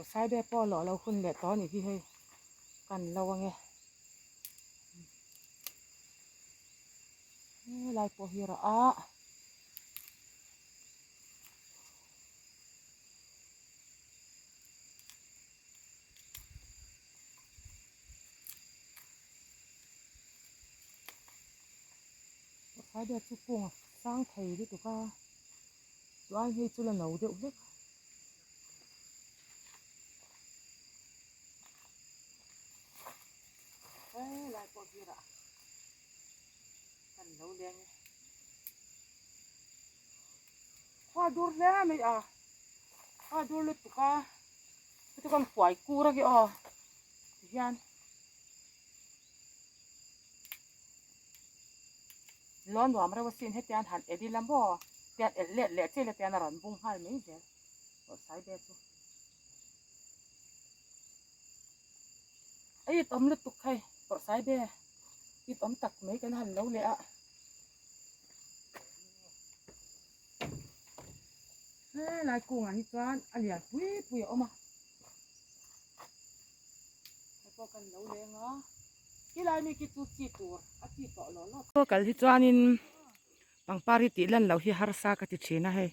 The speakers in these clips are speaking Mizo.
Bawrhsaibe pawh a lawh lo hun leh tawh a nih hi hei kan lo ange. Helai pawh hi rah a. Bawrhsaibe chu kung a sang thei lutuk a. Chuan hei chu la no deuh hlek. Helai pawh hi rah kan lo leng e. Khua dur hle mai a, khua dur lutuk a, heti kan huai kur a ki aw tihian. Lo nuam reuh asin hetiang han el ila maw tiang el let leh chiah ila tiang a rawn bung nghal mai zel bawrhsai be chu a it awm lutuk hei bawrhsai be it awm tak mai kan han lo leh a helai kungah hi chuan a lian pui pui a awm a hei pawh kan lo leng a. Khilai mi khi chu chi tur a chi tawh lo lo. Khaw kal hi chuanin pangpar hi tih lan loh hi harsa ka ti thin a hei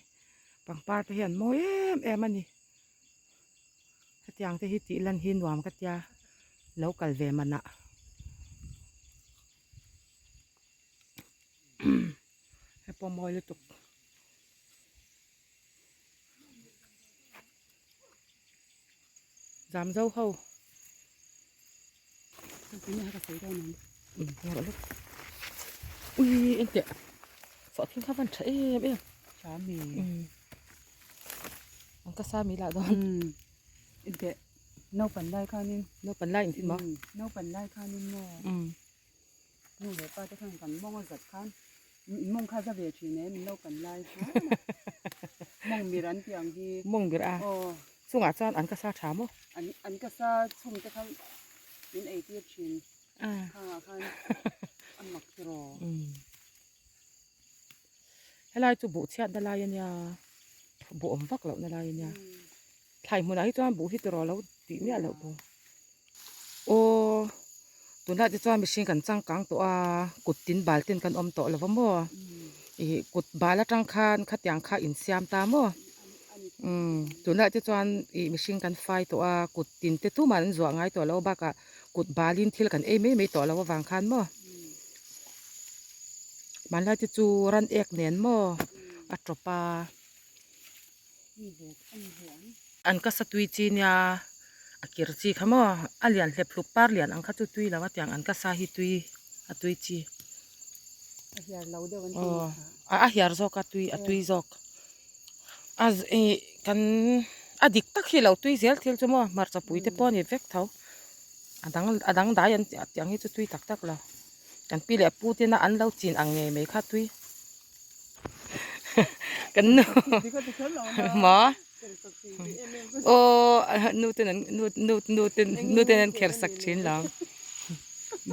pangpar te hian mawi em em a ni hetiang te hi tih lan hi nuam ka tia lo kal ve manah hei pawh mawi lutuk. Zam zo ho. Ui en teh. Sawh thing kha van tha em em. Tha mi. An ka sa mi lah dawn. En teh. Naupan lai khanin. Naupan lai in tih maw? Naupan lai khanin maw. Nu leh pa te khan kan mawng a zat khan mawng kha za ve thin e min lo pan lai mawng mir an tih ang hi mawng mir a aw chungah chuan an ka sa tha maw an an ka sa chhum te khan min ei tir thin khangah khan a mak tiraw helai chu buh chhiat na lai ania buh awm vak loh na lai ania thlai hmunah hi chuan buh hi tiraw lo tih miah loh tur. Aw tunah te chuan mihring kan changkang tawh a kut tin bal ten kan awm tawh lo va maw ih kut bal atang khan khatiang kha insiam ta maw umm tunah te chuan ih mihring kan fai tawh a kut tin te tumah an zuah ngai tawh lo bakah kut balin thil kan ei mai mai tawh lo avang khan maw hmanlai te chu ran ek nen maw a tawp a. An ka sa tui chi nia a kir chi kha maw a lian hlep hlup par lian ang kha chu tui lo a tiang an ka sa hi tui a tui chi aw a hiar zawk a tui a tui zawk a ih kan a dik tak hi lo tui zel thil chu maw hmarcha pui te pawh a ni vek tho a dang a dang dai an tih ang hi chu tui tak tak lo kan pi leh pu tena an lo chin ang ngei mai kha tui. Kan nu maw aw nu ten an nu nu nu ten nu ten an kher sak thin lo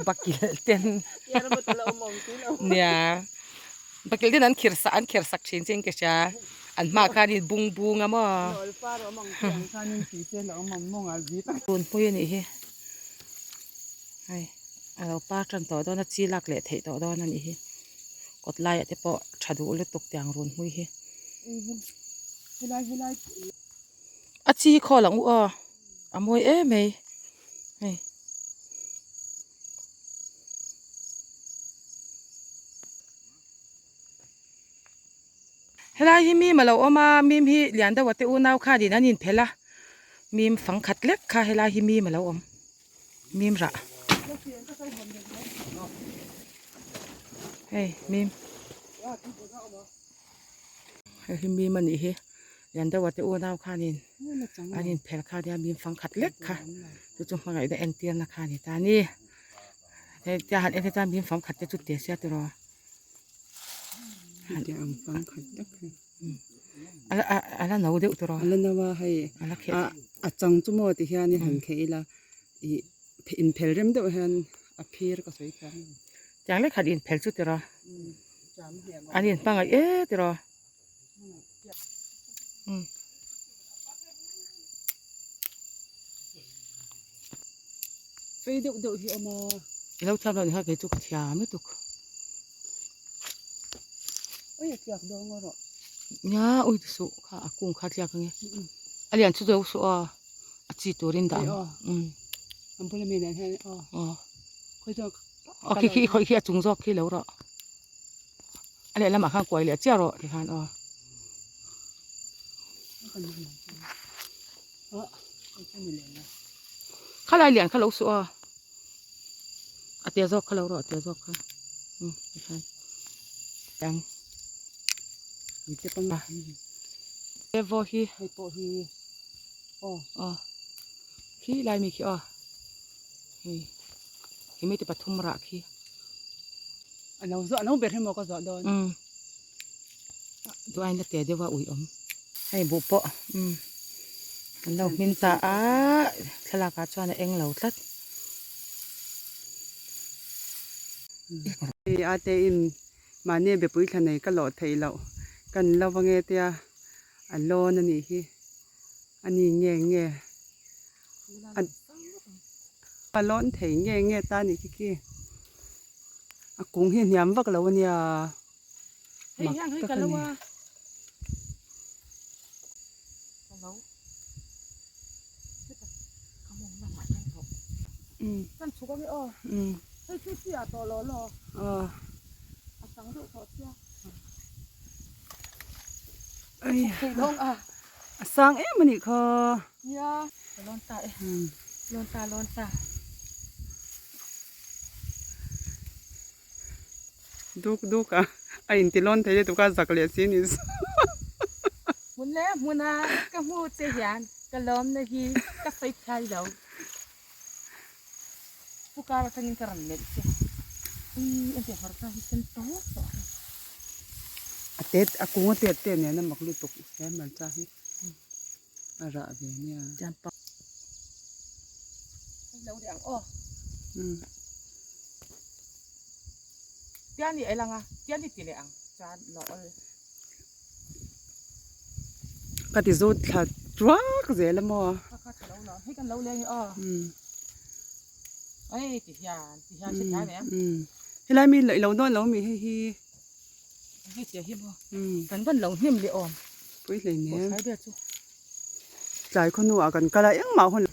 bakilh ten nia bakilh ten an kher sak an kher sak thin che in ka hria an hmaah khanin bung bung a maw tunpui a nih hi hei a lo par tan tawh dawn a chi lak leh theih tawh dawn a nih hi. Kawt laiah te pawh tha duh lutuk tiang run hmui hi. A chi khawl ang u aw a mawi em mai hei. Helai hi mim a lo awm a mim hi lian deuh a te unau khanin an inphelh a mim fang khat lek kha helai hi mim a lo awm. Mim rah hei mim hei hi mim a nih hi lian deuh a te unau khanin an inphelh kha nia mim fang khat lek kha chu chu hmangaihna entirna kha a ni ta a ni hei tia han en hi chuan mim fang khat te chu ti sia tiraw. A la no deuh tawh a. A la no a hei a chang chu maw ti hian i han kheh ila ih inphel rem deuh hian a phir ka sawi thiam lo. Tiang lek han inphel chu tiraw an inhmangaih e tiraw. Fei deuh deuh hi a awm a. I lo thiam lo ni kha kei chu ka thiam lutuk. Ui a tliak dawn ngaw rawh. Nia ui ti suh kha a kung kha a tliak ange. A lian chu deuh suh a a chi turin dah ang. Umm. An bula mi nen hian aw. Aw. Khawi zawk. Aw khi khi khawi khi a chung zawk khi lo rawh. A lehlamah khan kuai leh chiah rawh tikhan aw. Khalai lian kha lo suh a, a tia zawk kha lo rawh a tia zawk kha umm tikhan ang evo hi hei pawh hi aw aw khi lai mi khi aw hei khi mi te pathum rah khi a lo zawh a lo ber hi maw ka zawh dawn umm Duaina te deuh a ui awm. Hei buh pawh umm an lo hmin ta a thlalak ah chuan a eng lo tlat. Hei a te in mahni bepui thla nei ka lawh theih loh kan lo va nge tia a lawn a nih hi a ni nge nge a lawn thei nge nge ta a nih khi khi a kung hi a hniam vak lo a nia. Hei hian hei ka lo a. Ka lo. Ka mawng lamah hian tawh. Kan chhuk ange aw. Hei chu chi ah tawh lo law. A sang deuh tawh sia. Chhuk thei lawng a. A sang em a nih kha. Nia. Ka lawn ta e. Lawn ta lawn ta. Duk duk a a inti lawn thei lutuk a zak leh si ni chu. Hmun leh hmun a ka hmu che hian ka lawmna hi ka sawi phai lo. Pu kar atangin ka rawn melh che. Ui en teh hmarcha hi sen tawp tawh a. A tet a kung a tet te nen a mak lutuk he hmarcha hi a rah ve nia. Hei lo rih ang aw. Tiani ei lang a, tiani ti leh ang chuan lo awl. Ka ti zut thla tuak zel a maw. Kha kha tha lo lo, hei kan lo leng hi aw. Ei ti hian, ti hian hre thiam em. Helai mi i lo dawn lo mi hei hi. Hei tia hi maw. Kan van lo hnem leh awm. Pui hleinem. Pawh sai ber chu. Tlai khaw hnuah kan kal a engmah hun.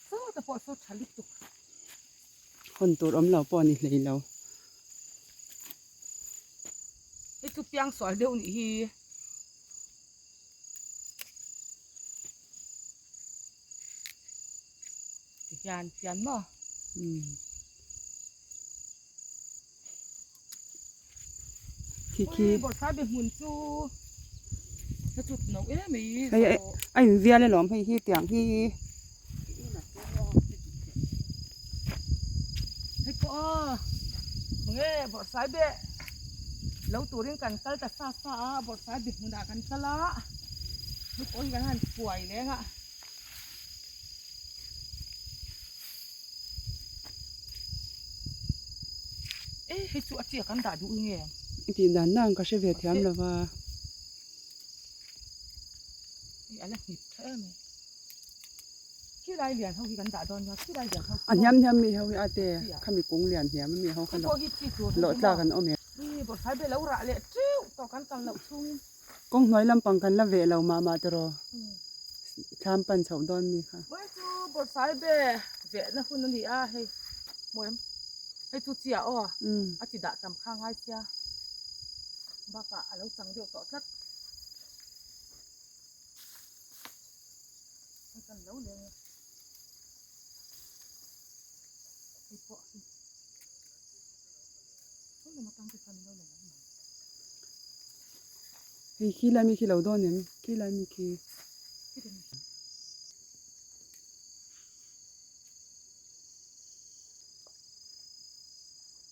Chaw te pawh saw tha lutuk. Hawn tur awm lo pawh a ni hlei lo. Hei chu piang sual deuh nih hi. Ti hian pian maw? Umm. Khi khi. Ui bawrhsaibe hmun chu ka chut no em mai Hei a in vial alawm hei hi tiang hi. Hei pawh aw nge bawrhsaibe lo turin kan kal ta sa sa a bawrhsaibe hmunah kan kal a hei pawh hi kan han kuai leng a. E hei chu a chiah kan dah duh nge? I tih dan dan ka hre ve thiam lo va. Hei a la hnip tha em mai. Khilai lian ho hi kan dah dawn nia, khilai lian ho. A hniam hniam mi ho hi a te, khami kung lian hniam ami ho kha lawh tlak an awm em. Ih bawrhsai be lo rah leh teuh tawh kan kal loh chhungin. Kawng hnuai lampang kan la veh lo mah mah tiraw thlam pan chhoh dawn mi kha. Vawiin chu bawrhsai be vehna hun a ni a hei hmu em hei chu chiah aw a ti dah tam kha ngai sia bakah a lo chang deuh tawh tlat hei kan lo leng e hei pawh hi. Hei khi lai mi khi lo dawn em? Khi lai mi khi.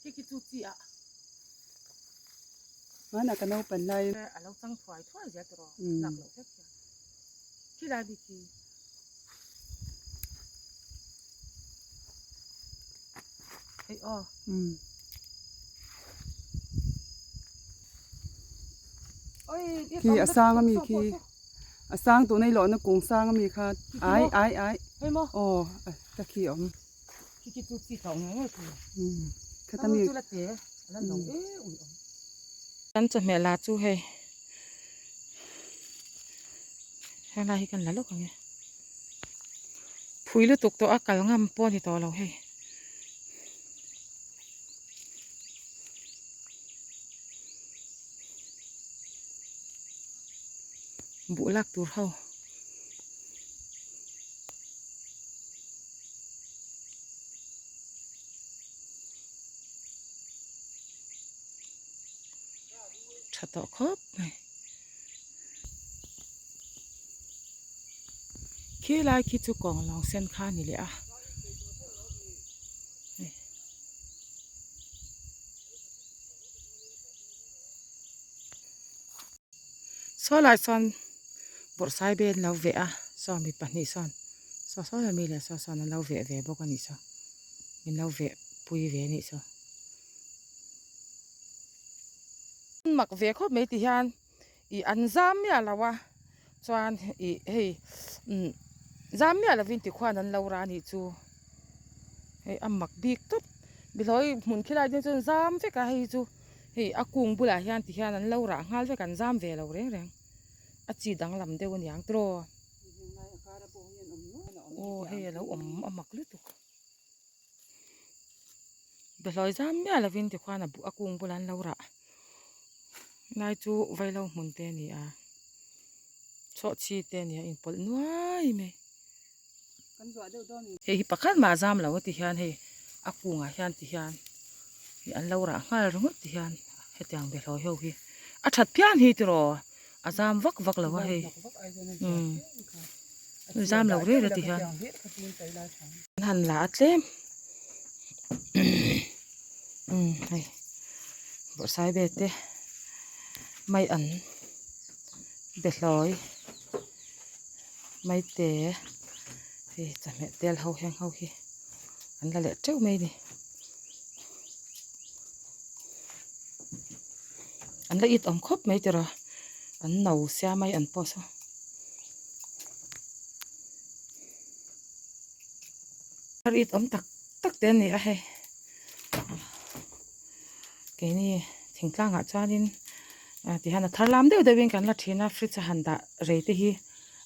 Khi khi chu chi ah. Hmanah ka naupan lai. A lo chang thuai thuai zel tawh lak loh hlek hian. Khi lai mi khi. Hei aw. Khi a sang ami khi. A sang tuna i lawhna kung sang ami kha ai ai ai Hei maw? Aw ka khi a awm. Khi khi chu chi thlauh ngei ngei tur. Khata mi. Chu la te a la no e ui awm. Kan chawhmeh la chu hei helai hi kan la lawk ang e. Phui lutuk tawh a kal ngam pawh a ni tawh lo hei. Buh lak tur ho. Tha tawh khawp mai. Khi lai khi chu kawng lawng sen kha a ni leh a. Saw lai chuan bawrhsai vel an lo veh a saw mi pahnih sawn saw saw ami leh saw sawn an lo veh ve bawk a nih saw min lo veh pui ve a nih saw mak ve khawp mai ti hian ih an zam miah lo a chuan ih hei umm zam miah lovin tikhuan an lo rah a nih chu hei a mak bik tawp mihlawi hmun khilai te chuan zam vek a hei chu. Hei a kung bulah hian ti hian an lo rah nghal vek an zam ve lo reng reng a chi danglam deuh a niang tiraw aw hei a lo awm a mak lutuk behlawi zam miah lovin ti khuan a buh a kung bulah an lo rah lai chu vailo hmun te a ni a chhawhchhi te a ni a inpawlh nuai mai. Hei hi pakhat mah a zam lo a ti hian hei a kungah hian ti hian ih an lo rah nghal ringawt ti hian hetiang behlawi ho hi a that phian hi tiraw a zam vak vak lo a hei umm zam lo reng reng ti hian an han la a tlem umm hei bawrhsai vel te mai an behlawi. Maite hei chawhmeh tel ho heng ho hi an la leh teuh mai a ni an la it awm khawp mai tiraw an no sia mai an post a thar it awm tak tak te an ni a hei keini thingtlangah chuanin tihian a thar lam deuh deuhin kan la thin a fridge a han dah rei te hi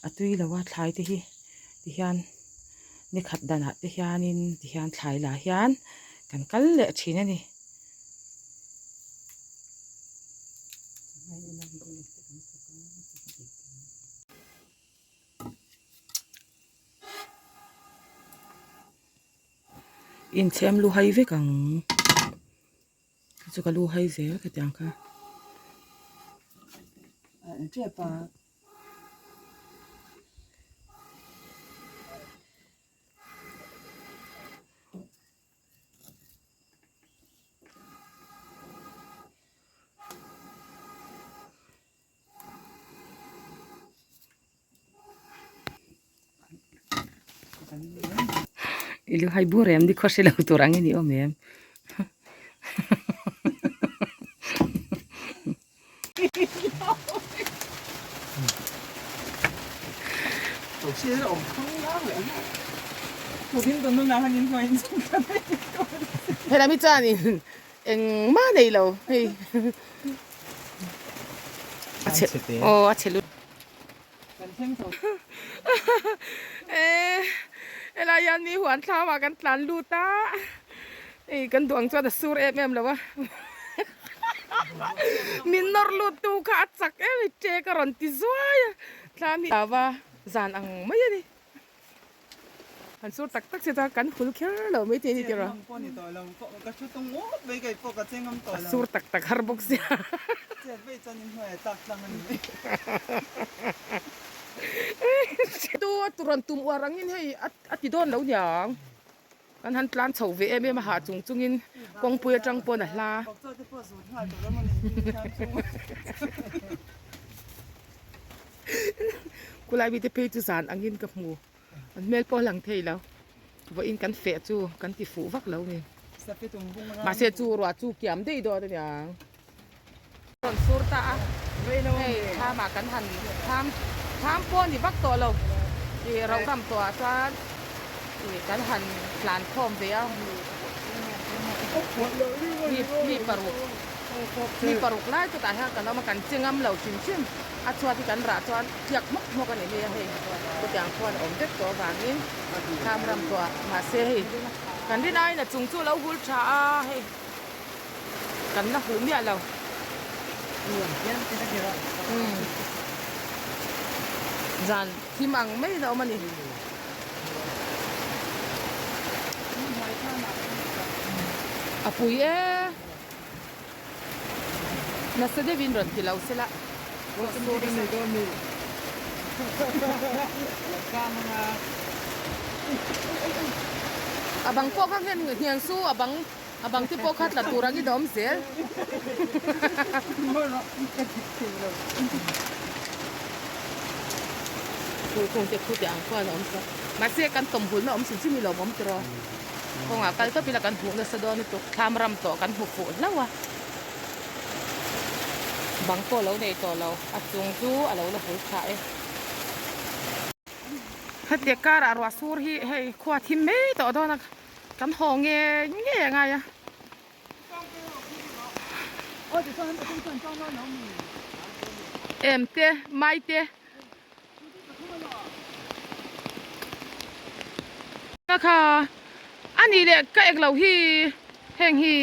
a tui lo a thlai te hi tihian ni khat danah te hianin tihian thlai lah hian kan kal leh thin a ni. Inchhem lu hai vek ang chu ka lu hai zel ka tiang kha. I lu hai bur em ni khaw hre lo tur ang i ni awm em. Helai mi chuanin engmah nei lo hei. A chhe aw a chhe lut. Helai hian mi huan thlamah kan tlan lut a hei kan duh ang chuan a sur em em lo a min nawr lut tu kha a chak em a ṭek a rawn ti zuai a thlam hi ava zan ang mai a ni. Han sur tak tak che chuan kan hul kher lo mai thei a ni tiraw. A sur tak tak har bawk sia. Tu a rawn tum uar angin hei a ti dawn lo niang. Kan han tlan chho ve em em a hah chung chungin kawngpui atang pawn a hla. Khulai mite phei chu zan angin ka hmu. An hmel pawh a lang thei lo. Vawiin kan feh chu kan ti fuh vak lo ni. Mahse chu ruah chu kiam daih dawn a niang. Rawn sur ta a, hei thlamah kan han thlam. Thlam pawh a ni vak tawh lo ih rauh ram tawh ah chuan ih kan han tlan khawm ve a mi mi paruk mi paruk lai chutah hian kan awm a kan che ngam lo hrim hrim a chhuat hi kan rah chuan tliak hmawk hmawk a ni mai a hei chutiang khuan a awm vek tawh avangin thlam ram tawh ah mahse hei kan rin aiin a chung chu a lo hul tha a hei. Kan la huh miah lo. Zan thim ang mai in a awm a ni. A pui e. Nasa deuhin rawn ti lo sela. A bang pawh kha hian su a bang. A bang te pawh kha tla tur ang i dawm zel. Thingkung te khu te ang khuan a awm tawh. Mahse kan tawm hulna awm chin chin i lawm awm tiraw. Kawngah kal tawp ila kan hmuh nasa dawn lutuk. Thlam ram tawh kan hmu fuh hlauh a. Bang pawh lo nei tawh lo. A chung chu a lo la hul tha e. Hetiang karah ruah sur hi hei khua thim mai tawh dawn a. Kan haw nge nge a ngai a. Em te, mai te. Kha a nih leh ka ek lo hi heng hi.